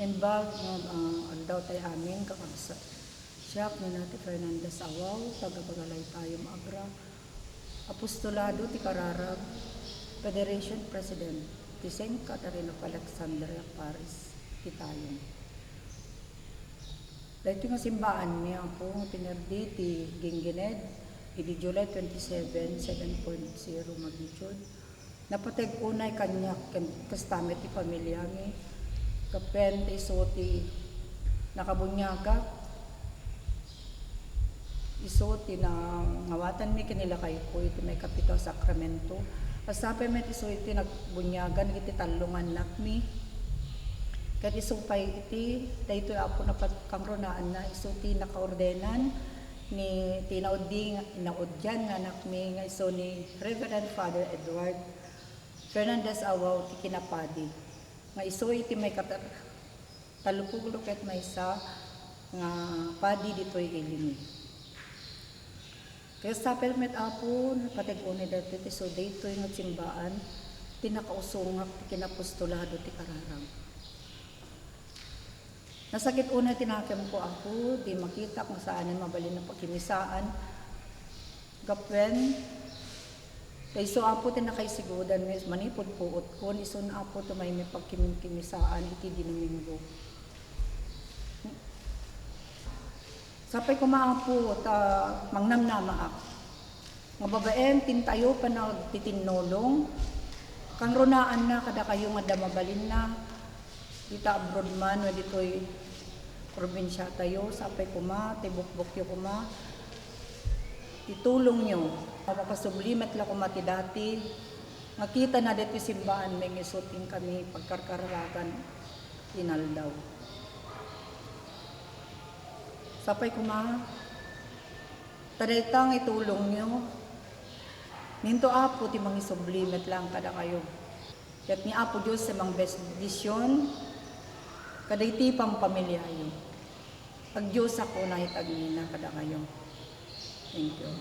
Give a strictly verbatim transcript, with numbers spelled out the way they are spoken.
Naimbag nga, ah, aldaw tayo amin, kakabsat. Siak ni Nati Fernandez Awao, taga Bagalay tayo, Agra. Apostolado ti Kararag, Federation President ti Saint Catherine of Alexandria Parish, ti Tayon. Daytoy nga simbaan mi, Apo, nga pinerdi ti ginggined idi July twenty-seven, seven point zero magnitude. Napateg unay kaniak ken kasta met ti pamiliami, gappen ta isu ti nakabuniagak, isu ti nangawatanmi ken ni lakayko iti maikapito a sakramento. Sapay met isu iti nagbuniagan iti tallo nga annakmi. Ket isu pay iti daytoy, Apo, napat-, kangrunaanna, isu ti nakaordenan ni, ti naudi nga, naudian nga anakmi nga isu ni Reverend Father Edward Fernandez Awao ti kinapadi, nga isu iti maikata-, tallopulo ket maysa nga padi ditoy ilimi. Kayat sapay met, Apo, napateg unay daytoy ti isu daytoy nga simbaan ti nakausongak ti kinapostolado ti Kararag. Nasakit unay ti nakemko, Apo, di makitak nga saanen mabalin a pagkimisaan. Gappen, ta isu, Apo, ti nakaisigudan mi manipud puotkon, isun, Apo, ti maymi pagkimkimisaan iti Domingo. Sapay koma, Apo, ta mangnamnamaak nga babaen tintayo panagtitinnulong, kangrunaanna kadakayo nga adda mabalinna, dita abroad man wenno ditoy probinsiatayo, sapay koma, ti bukbokyo koma, ti tulongyo, mapasubli met la koma ti dati, nga kitana ditoy simbaan, mengisut inkami pagkarkararagan inaldaw. Sapay koma, ta dayta nga itulongyo, ninto, Apo, ti mangisubli met laeng kadakayo. Ket ni Apo Dios ti mangbendision kadagiti pampamiliayo. Agdiosak unay ti agnina kadakayo. Thank you.